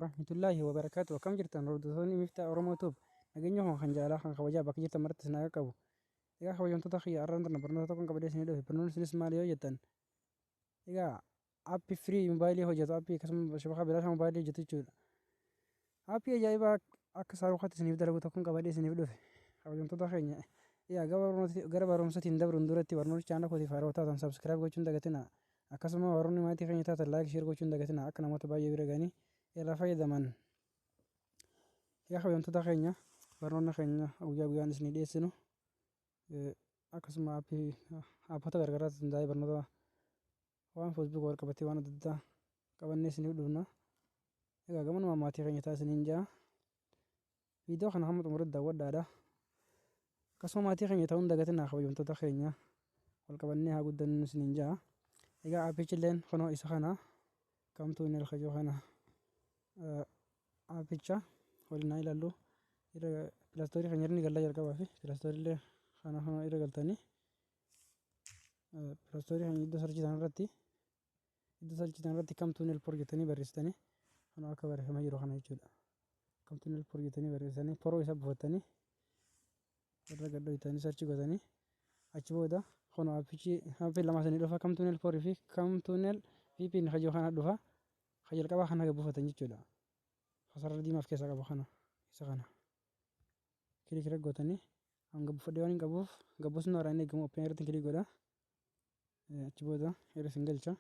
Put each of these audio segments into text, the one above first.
Warahmatullaahi wabarakaatu. Akkam jirtan hordoftoonni Miftaa Oromoo Tube? Nageenya koo kan jaalaa kan kabajaa bakka jirtan maratti isin haa qaqqabu. Egaa kabajamtoota kiyya, har'aan tana barnoota tokkon qabadhee isinii dhufe. Barnoonni sunis maali yoo jettan, egaa aappii firii mobaayilii hojjetu, aappii akkasuma shabakaa bilaashaa mobaayilii hojjetu jechuudha. Aappii ajaa'ibaa akka saarukaatti isiniif dalagu tokkon qabadhee isiniif dhufe. Kabajamtoota keenya, egaa gara barumsatiin dabruun duratti barnoonni chaanala kootiif haarawaa taatan subscribe gochuun dagatinaa. Akkasuma warroonni maatii keenya taatan like, share gochuun dagatinaa, akka namoota baay'ee bira ga'anii irraa fayyadaman. Egaa kabajamtoota keenya, barnoonni keenya guyyaa guyyaan isinii dhiyeessinu akkasuma aappii aappota garagaraatti hundaa'ee barnoota waan Facebook wal qabatee waan adda addaa qabannee isiniif dhufna. Egaa gamanuma maatii keenya ta'a isiniin ja'a. Viidiyoo kana hamma xumuritti daawwadhaadha. Akkasuma maatii keenya ta'uun dagatinaa, kabajamtoota keenya, wal qabannee haa guddannu isiniin ja'a. Egaa aappichi illeen kunoo isa kana, kamtuu inni elkajoo kana, aappicha waliin haa ilaallu. Irra Play Store keenya irra ni galla jalqabaa fi Play Store illee kana kunoo irra galtanii Play Store keenya iddoo search irratti CamTunnel Pro jettanii barreessitanii, kunoo akka barreeffamee jiru kana jechuudha. CamTunnel Pro jettanii barreessitanii Pro isa buufattanii irra gadhoytanii search godhanii, achi booda kunoo aappichi aappii lama isinii dhufa, CamTunnel Pro fi CamTunnel VPN kajoo kana dhufa. Ka jalqabaa kana buufatan jechuudha. Sarara diimaa of keessaa qabu kana, isa kana click irra gootanii, hanga buufadhee waan hin qabuuf gabbosni haaraa inni eegamu open irratti click godha. Achi booda irra isin galcha.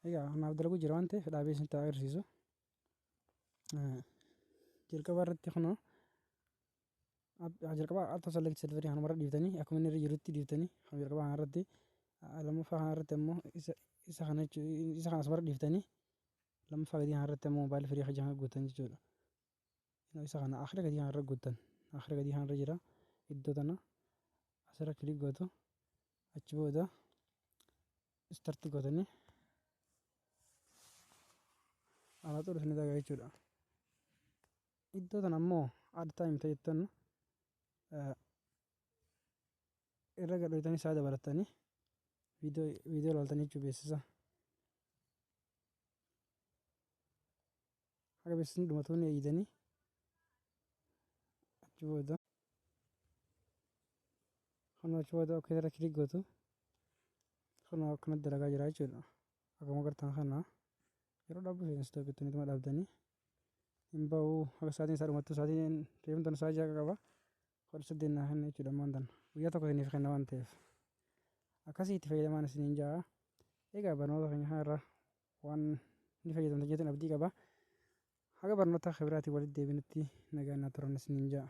Egaa kanaaf dalaguu jira waan ta'eef dhaabee isinitti agarsiisu. Jalqaba irratti kunoo jalqaba auto select server kanumarra dhiiftanii, akkuma inni irra jirutti dhiiftanii, kan jalqaba kana irratti, lammaffaa kana irratti ammoo isa kana, isa kana asumarra dhiiftanii, lammaffaa gadii kana irratti ammoo mobile free kan guutan jechuudha. Isa kana akhira gadii kana irra guutan, akhira gadii kana irra jira, iddoo tana asirra click gootu. Achi booda start gootanii alaa xuru isin dhagaa jechuudha. Iddoo tana ammoo add time ta'ettan irra gadhoytanii isaa dabalatanii viidiyoo ilaaltanii jechuu beeksisa. Haga beeksisni dhumatuun eeydanii, achi booda kun achi booda okay irra click gootu. Kun akkanatti dalagaa jira jechuudha. Akkuma agartan kana yeroo dhaabuu feetan stop jettanii dhaabdanii hin bahu haga sa'aatiin isaa dhumattu. Sa'aatiin reefum tana sa'a 6 qaba. 18 naa kenna jechuudha ammaan tana. Guyyaa tokko isiniif kenna waan ta'eef. Akkasii itti fayyadamaan isiniin ja'a. Egaa barnoota keenya kanarra waan ni fayyadamtan jettan abdii qaba. Haga barnoota biraatiin walitti deebinutti nagaan naa turan isiniin ja'a.